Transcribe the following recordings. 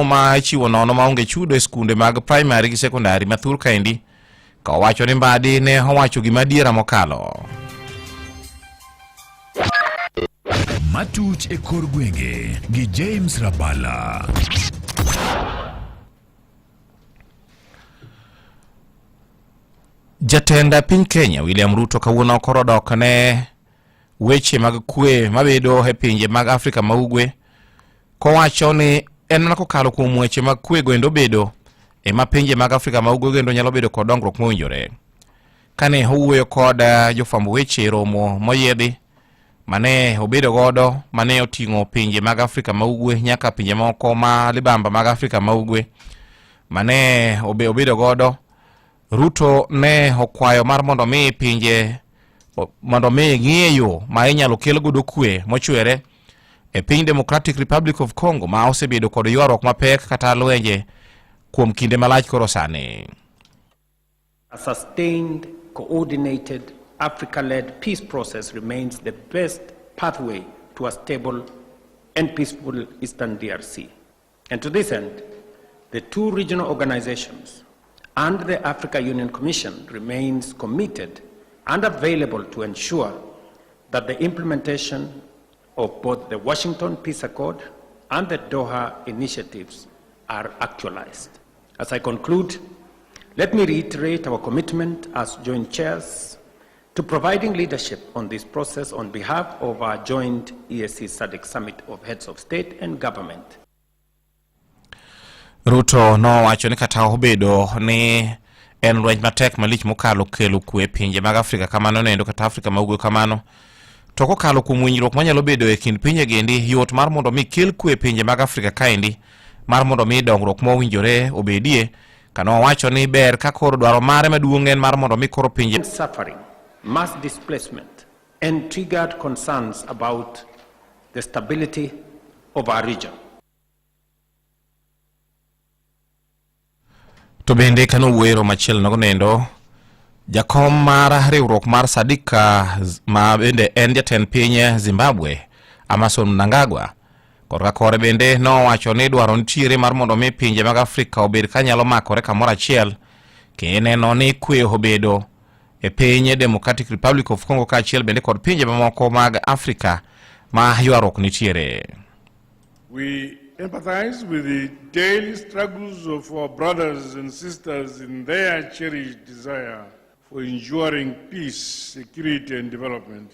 Ma ichiwo nono maonge chudo e skunde mag primary gi sekondari ma thur kaendi ka owacho ni Mbadi ne owacho gima adiera mokalo. Matuch e kor gwenge gi James Rabala. Jatend piny Kenya William Ruto kawuono koro odok ne weche mag kwe mabedo e pinje mag Afrika ma Ugwe kowacho ni en mana kokalo kuom weche mag kwe goendo bedo ema pinje mag Afrika ma Ugwe goendo nyalo bedo kod dongruok mowinjore. Kane owuoyo kod jofwamb weche e romo moyiedhi mane obedo godo mane oting'o pinje mag Afrika ma Ugwe nyaka pinje moko ma libamba mag Afrika ma Ugwe mane obedo godo, Ruto ne okwayo mar mondo mi pinje mondo mi ng'iye yo ma inyalo kel godo kwe mochwere e piny Democratic Republic of Congo ma osebedo kod ywaruok mapek kata lwenje kuom kinde malach koro sani. A sustained, coordinated, Africa-led peace process remains the best pathway to a stable and peaceful Eastern DRC. And to this end, the two regional organizations and the Africa Union Commission remains committed and available to ensure that the implementation of both the Washington Peace Accord and the Doha initiatives are actualized. As I conclude, let me reiterate our commitment as joint chairs to providing leadership on this process on behalf of our joint EAC SADC Summit of Heads of State and Government. Ruto nowacho ni kata obedo ni en lweny matek malich mokalo kelo kwe e pinje mag Afrika kamano nendo kata Afrika ma ugwe kamano, to kokalo kuom winjruok manyalo bedo e kind pinje gendi, yot mar mondo mi kel kwe e pinje mag Afrika kaendi mar mondo mi dongruok mowinjore obedie. Kano owacho ni ber ka koro dwaro mare maduong' en mar mondo mi koro pinje suffering, mass displacement, and triggered concerns about the stability of our region. To bende kane owuoyo machielo nogo nendo, jakom mar riwruok mar SADC ma bende en jatend piny Zimbabwe Emmerson Mnangagwa korka kore bende nowacho ni dwaro nitiere mar mondo mi pinje mag Afrika obed kanyalo makore kamoro achiel kineno ni kwe obedo e piny Democratic Republic of Congo kaachiel bende kod pinje mamoko mag Afrika ma ywaruok nitiere. We empathize with the daily struggles of our brothers and sisters in their cherished desire for enduring peace, security, and development.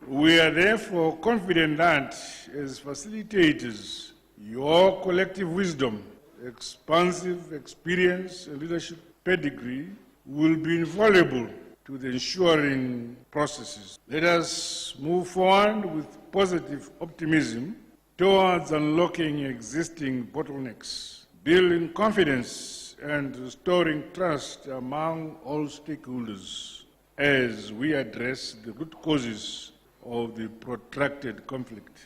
We are therefore confident that, as facilitators, your collective wisdom, expansive experience, and leadership pedigree will be invaluable to the ensuring processes. Let us move forward with positive optimism towards unlocking existing bottlenecks, building confidence, and restoring trust among all stakeholders as we address the root causes of the protracted conflict.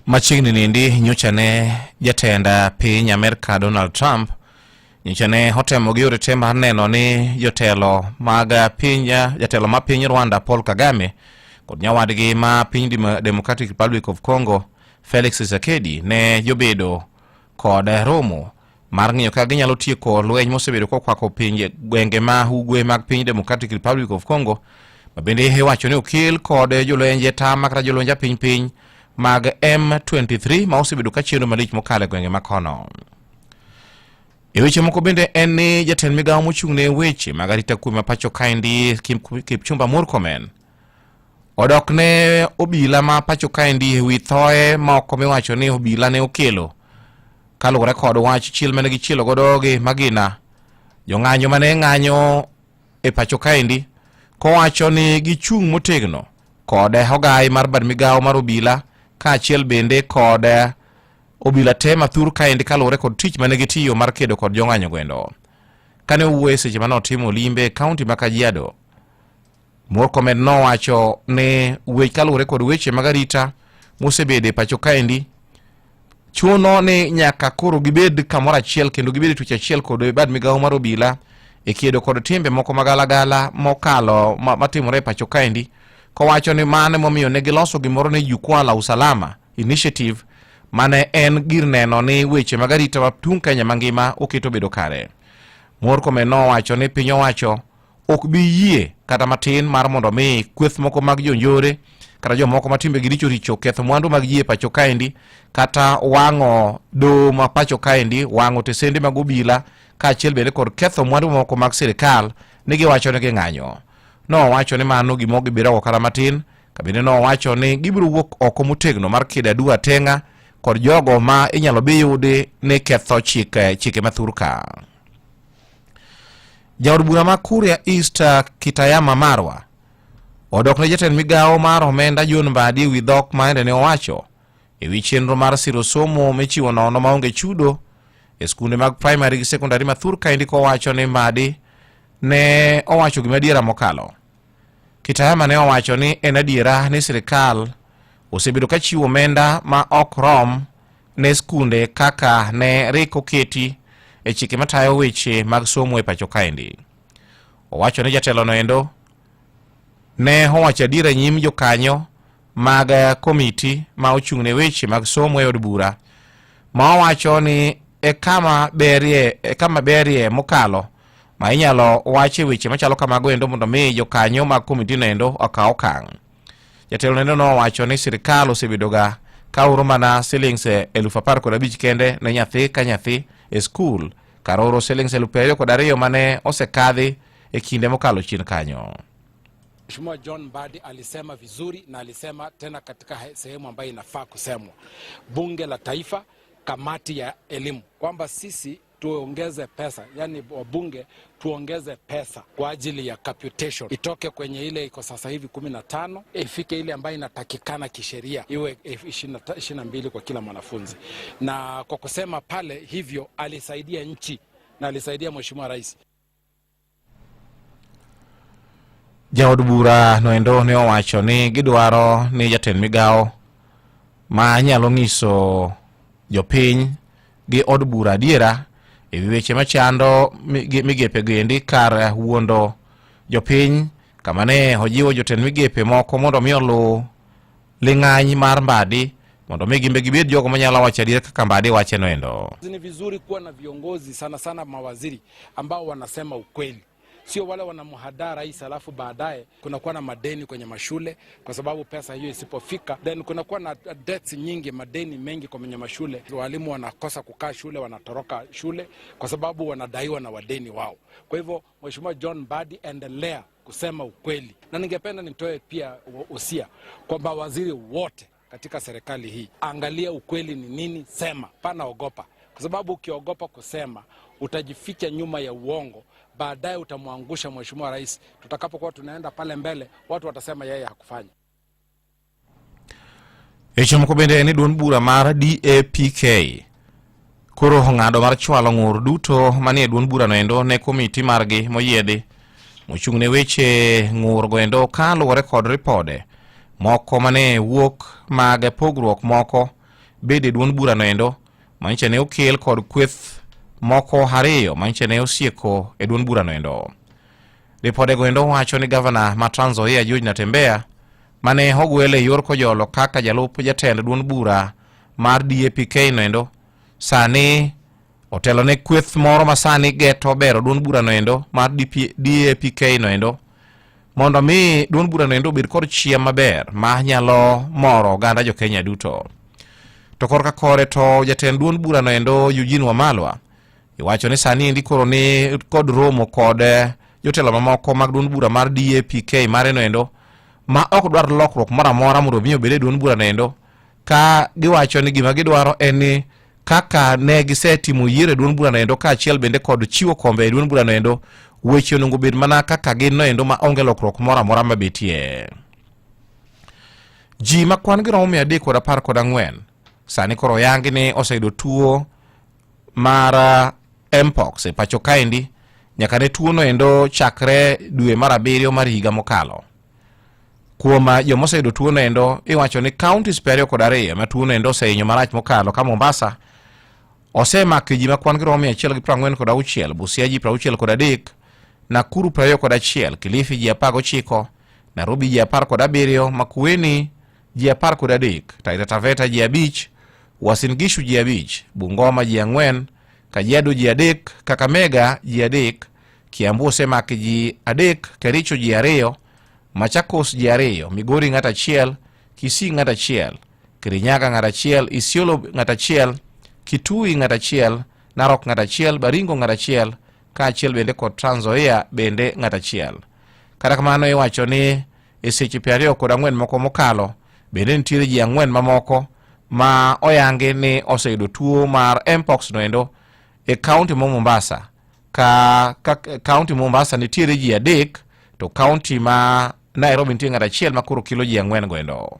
Machiegni nindi nyocha ne jatend piny Amerka Donald Trump nyocha ne otemo gi yore te mar neno ni jotelo mag piny jatelo ma piny Rwanda Paul Kagame kod nyawadgi ma piny Democratic Republic of Congo Felix Tshisekedi ne jobedo kod romo mar ng'iyo kaka ginyalo tieko lweny mosebedo kokwako pinje gwenge ma ugwe mag piny Democratic Republic of Congo ma bende iwacho ni okel kod jolwenje tama kata jolwenje piny piny mag M23 ma osebedo ka chendo malich mokalo e gwenge ma kono. E weche moko bende en ni jatend migawo mochung' ne weche mag arita kwe ma pacho kaendi Kipchumba Murkomen odok ne obila ma pacho kaendi e wi thoe moko miwacho ni obila ne okelo kaluwore kod wach chiel mane gichielo godo gi magina jong'anyo mane ng'anyo e pacho kaendi kowacho ni gichung' motegno kod ogai mar bad migawo mar obila kaachiel bende kod obila te mathur kaendi kaluwore kod tich mane gitiyo mar kedo kod jong'anyo gwendo. Kane owuoyo e seche mane otimo limbe e kaunti ma Kajiado, Murkomen nowacho ni wech kaluwore kod weche mag arita mosebedo e pacho kaendi chuno ni nyaka koro gibed kamoro achiel kendo gibed e tuch achiel kod bad migawo mar obila e kedo kod timbe moko magalagala mokalo matimore e pacho kaendi, kowacho ni mano emomiyo ne giloso gimoro ni Jukwaa la Usalama Initiative mane en gir neno ni weche mag arita ma tung' Kenya mangima oketo bedo kare. Murkomen nowacho ni piny owacho ok bi yie kata matin mar mondo mi kweth moko mag jonjore kata jomoko ma timbegi richo richo ketho mwandu mag ji e pacho kaendi kata wang'o doho ma pacho kaendi, wang'o tesende mag obila kaachiel bende kod ketho mwandu mamoko mag sirikal ni giwacho ni ging'anyo. Nowacho ni mano gima ok gibi kata matin kabende nowacho ni gibiro wuok oko motegno mar kedo adua teng'a kod jogo ma inyalo bi yudi ni ketho chike chike mathur ka. Jaod bura ma Kuria East Kitayama Marwa odok ne jatend migawo mar omenda John Mbadi ewi dhok ma ende ne owacho ewi chenro mar siro somo michiwo nono maonge chudo e skunde mag primary gi sekondari ma thur kaendi kowacho ni Mbadi ne owacho gima adiera mokalo. Kitayama ne owacho ni en adiera ni sirikal osebedo ka chiwo omenda ma ok rom ne skunde kaka ne rik oketi e chike matayo weche mag somo e pacho kaendi. Owacho ni jatelo no endo ne owacho adiera e nyim jokanyo mag komiti ma ochung' ne weche mag somo e od bura ma owacho ni e kama berie e kama berie mokalo ma inyalo wache weche machalo kamago endo mondo mi jokanyo mag komiti no endo okaw okang'. Jatelo no endo nowacho ni sirikal osebedoga ka oro mana silings 15,000 kende ne nyathi ka nyathi e skul kar oro silings 22,000 mane osekadhi e kinde mokalo chien kanyo. Mheshimiwa John Mbadi alisema vizuri na alisema tena katika sehemu ambayo inafaa kusemwa, Bunge la Taifa, kamati ya elimu, kwamba sisi tuongeze pesa, yani wabunge tuongeze pesa kwa ajili ya capitation, itoke kwenye ile iko sasa hivi 15 ifike ile ambayo inatakikana kisheria iwe 22 kwa kila mwanafunzi. Na kwa kusema pale hivyo alisaidia nchi na alisaidia Mheshimiwa Rais. Jaod bura noendo ne owacho ni gidwaro ni jatend migawo ma nyalo nyiso jopiny gi od bura adiera ewi weche machando migepe goendi kar wuondo jopiny kama ne ojiwo jotend migepe moko mondo mi oluw ling'any mar Mbadi mondo mi gimbe gibed jogo manyalo wacho adiera kaka Mbadi wache noendo. Ni vizuri kuwa na viongozi sana sana mawaziri ambao wanasema ukweli, sio wale wanamhadaa rais alafu baadaye kunakuwa na madeni kwenye mashule, kwa sababu pesa hiyo isipofika then kunakuwa na debts nyingi, madeni mengi kwenye mashule. Walimu wanakosa kukaa shule, wanatoroka shule kwa sababu wanadaiwa na wadeni wao. Kwa hivyo Mheshimiwa John Mbadi, endelea kusema ukweli, na ningependa nitoe pia usia kwamba waziri wote katika serikali hii, angalia ukweli ni nini, sema, pana ogopa, kwa sababu ukiogopa kusema utajificha nyuma ya uongo, baadaye utamwangusha Mheshimiwa Rais. Tutakapokuwa tunaenda pale mbele, watu watasema yeye hakufanya. Weche moko bende en ni duond bura mar DAPK koro ong'ado mar chwalo ng'ur duto manie duond burano endo ne komiti margi moyiedhi mochung' ne weche ng'ur go endo kaluwore kod ripode moko mane wuok mag pogruok moko bede duond burano endo manyicha ne okel kod kweth moko ariyo manyicha ne osieko e duond burano endo. Ripode go endo wacho ni gavana ma Trans Nzoia George Natembeya mane ogwel e yor kojolo kaka jalup jatend duond bura mar DAPK noendo sani otelo ne kweth moro ma sani geto bero duond bura noendo mar DAPK noendo mondo mi duond bura noendo obed kod chia maber ma nyalo moro oganda jo Kenya duto. To korka kore to jatend duond bura noendo Eugene Wamalwa iwacho ni sani endi koro ni kod romo kod jotelo mamoko mag duond bura mar DAPK mare noendo ma ok dwar lokruok moro amora mondo mi obed e duond bura noendo ka giwacho ni gima gidwaro en ni kaka ne gisetimo yiero e duond bura noendo kaachiel bende kod chiwo kombe e duond bura noendo weche onego bed mana kaka gin noendo ma onge lokruok moro amora mabetie. Ji ma kwan gi romo 314 sani koro oyangi ni oseyudo tuo mar Mpox e pacho kaendi nyaka ne tuo noendo chakre dwe mar abiriyo mar higa mokalo. Kuom joma oseyudo tuo noendo iwacho ni counties 22 ma tuo noendo osehinyo marach mokalo ka Mombasa osemako ji ma kwan gi romo 146, Busia ji 63, Nakuru 21, Kilifi ji 19, Nairobi ji 17, Makueni ji 13, Taita Taveta ji 5, Uasin Gishu ji 5, Bungoma ji 4, Kajiado ji 3, Kakamega ji 3, Kiambu osemaki ji 3, Kericho ji 2, Machakos ji 2, Migori ng'ato achiel, Kisii ng'ato achiel, Kirinyaga ng'ato achiel, Isiolo ng'ato achiel, Kitui ng'ato achiel, Narok ng'ato achiel, Baringo ng'ato achiel, kaachiel bende kod Trans Nzoia bende ng'ato achiel. Kata kamano iwacho ni e seche 24 moko mokalo bende nitiere ji 4 mamoko ma oyangi ni oseyudo tuo mar mpox noendo e kaunti ma Mombasa. Ka kaunti ma Mombasa nitiere ji 3 to kaunti ma Nairobi nitie ng'ato achiel ma koro kelo ji 4 goendo.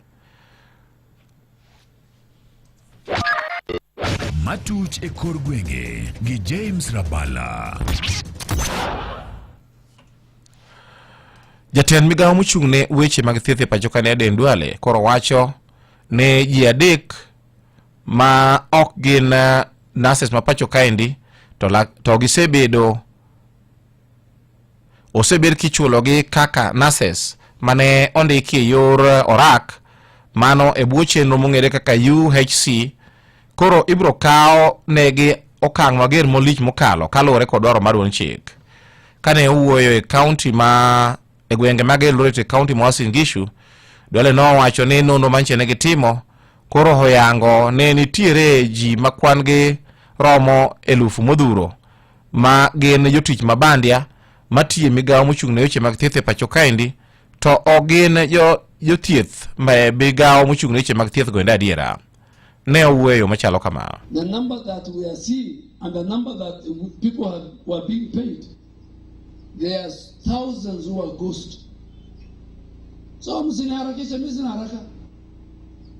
Matuch e kor gwenge gi James Rabala. Jatend migawo mochung' ne weche mag thieth e pacho ka ne Aden Duale koro wacho ni ji 3 ma ok gin nurses ma pacho kaendi to gisebedo osebed kichulogi kaka nurses mane ondiki e yor orak mano e bwo chenro mong'ere kaka UHC koro ibro kaw negi okang' mager molich mokalo kaluwore kod dwaro mar duond chik. Kane owuoyo e kaunti ma e gwenge mag Eldoret e kaunti ma Uasin Gishu, Duale nowacho ni nonro manche ne gitimo koro oyango ne nitiere ji ma kwan gi romo 1,000 modhuro ma gin jotich ma bandia matiyo e migawo mochung' ne weche mag thieth e pacho kaendi to ok gin jothieth ma e migawo mochung' ne weche mag thieth goendo adiera. Ne owuoyo machalo kama. The number that we are seeing and the number that people were being paid, there are thousands who are ghost. So msiniharakishe, mimi sina haraka.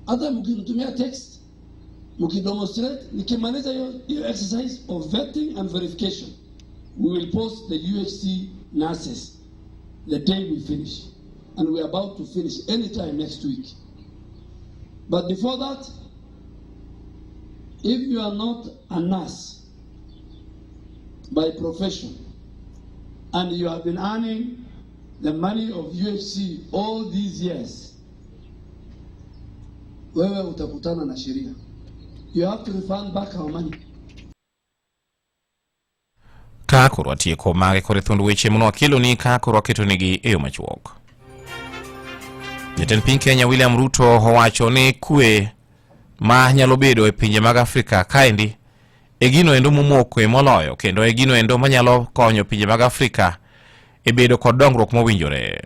Hata mkinitumia text, mkidemonstrate, nikimaliza hiyo exercise of vetting and verification, we will post the UHC nurses the day we finish. And we are about to finish anytime next week. But before that, if you are not a nurse by profession and you have been earning the money of UHC all these years, wewe utakutana na sheria. You have to refund back our money. Ka koro watieko mage kore thuond weche mono wakeloni ka koro waketonegi e yo machuok. Jatend piny Kenya William Ruto owacho ni kwe ma nyalo bedo e pinje mag Afrika kaendi e gino endo momoko e moloyo kendo e gino endo manyalo konyo pinje mag Afrika e bedo kod dongruok mowinjore.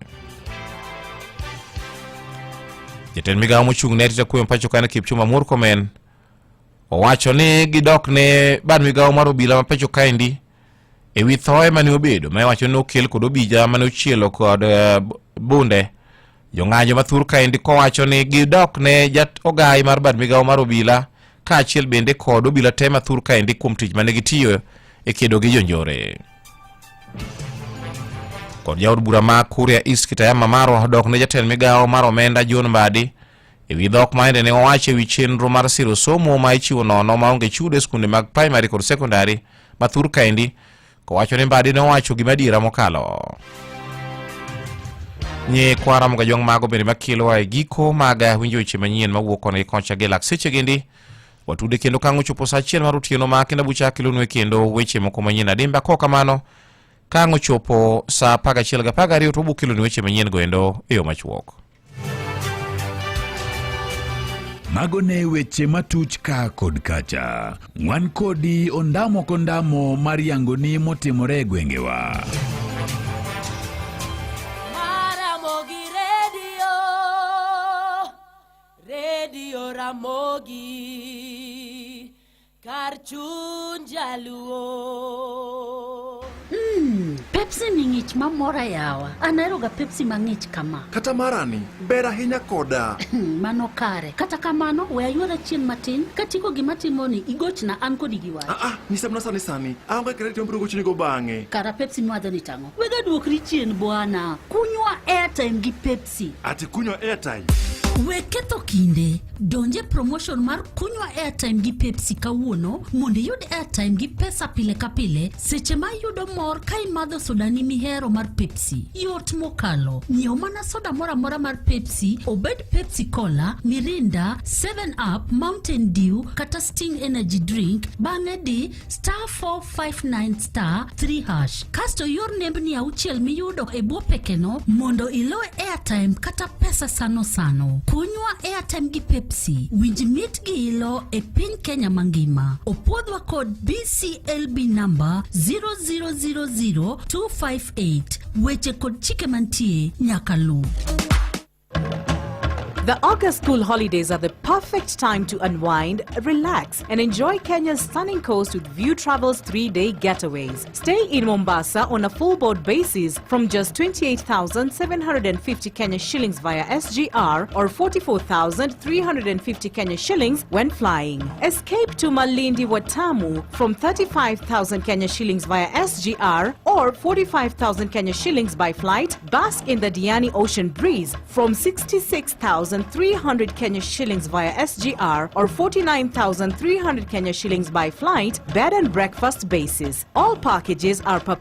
Jatend migawo mochung' ne arita kwe pacho ka Kipchumba Murkomen owacho ni gidok ne bad migawo mar obila ma pacho kaendi e wi thoe mane obedo ma iwacho ni okel kod obija mane ochielo kod bunde jong'anjo mathur kaendi kowacho ni gidok ne jat ogai mar bad migawo mar obila kaachiel bende kod obila te mathur kaendi kuom tich mane gitiyo e kedo gi jonjore. Kod jaod bura ma Kuria East Kitayama Marwa odok ne jatend migawo mar omenda John Mbadi e wi dhok ma ende ne owacho e wi chenro mar siro somo ma ichiwo nono maonge chudo e skunde mag primary kod secondary ma thur kaendi kowacho ni Mbadi ne owacho gima adiera mokalo. Nyikwa Ramogi Ajwang' mago bende makelowa e giko mag winjo weche manyien mawuok koni gi kocha gi lak seche gendi watude kendo kang' ochopo saa 1 mar otieno ma kendo bucha kelonue kendo weche moko manyien adimba kok kamano kang' ochopo saa 11:12 to wabiro kelonu weche manyien goendo e yo machuok. Mago ne weche matuch ka kod kacha. Wan kodi ondamo kondamo mar yangoni motimore e gwengewa. Ramogi Radio, Radio Ramogi, kar chuny jaluo. Pepsi ni ng'ich mamora yawa. An aheroga Pepsi mang'ich kama. Kata marani ber ahinya koda. Mano kare. Kata kamano, we ayuora chien matin. Katieko gima timoni, igochna an kodi gi wach. Ah, ah, nyisa mana sani sani. Aonge credit mabiro gochonigo bang'e. Kara Pepsi miwadho ni tang'o? Wega duokri chien bwana. Kunywa airtime gi Pepsi. Ati kunywa airtime. We ketho kinde, donje promotion mar kunywa airtime gi Pepsi kawuono mondo iyud airtime gi pesa pile ka pile seche ma iyudo mor ka imadho sodani mihero mar Pepsi. Yot mokalo. Nyiew mana soda moro amora mar Pepsi, obed Pepsi Cola, Mirinda, 7 Up, Mountain Dew kata Sting Energy Drink, bang'e di star 459 star 3 hash. Kasto yor nembni auchiel miyudo e bwo pekeno mondo ilo airtime kata pesa sano sano. Kunywa airtime gi Pepsi. Winj mit gi ilo e piny Kenya mangima. Opuodhwa kod BCLB number 0000258. Weche kod chike mantie nyaka luw. The August school holidays are the perfect time to unwind, relax, and enjoy Kenya's stunning coast with View Travel's 3-day getaways. Stay in Mombasa on a full board basis from just 28,750 Kenya shillings via SGR or 44,350 Kenya shillings when flying. Escape to Malindi Watamu from 35,000 Kenya shillings via SGR or 45,000 Kenya shillings by flight. Bask in the Diani Ocean breeze from 66,300 Kenya shillings via SGR or 49,300 Kenya shillings by flight, bed and breakfast basis. All packages are per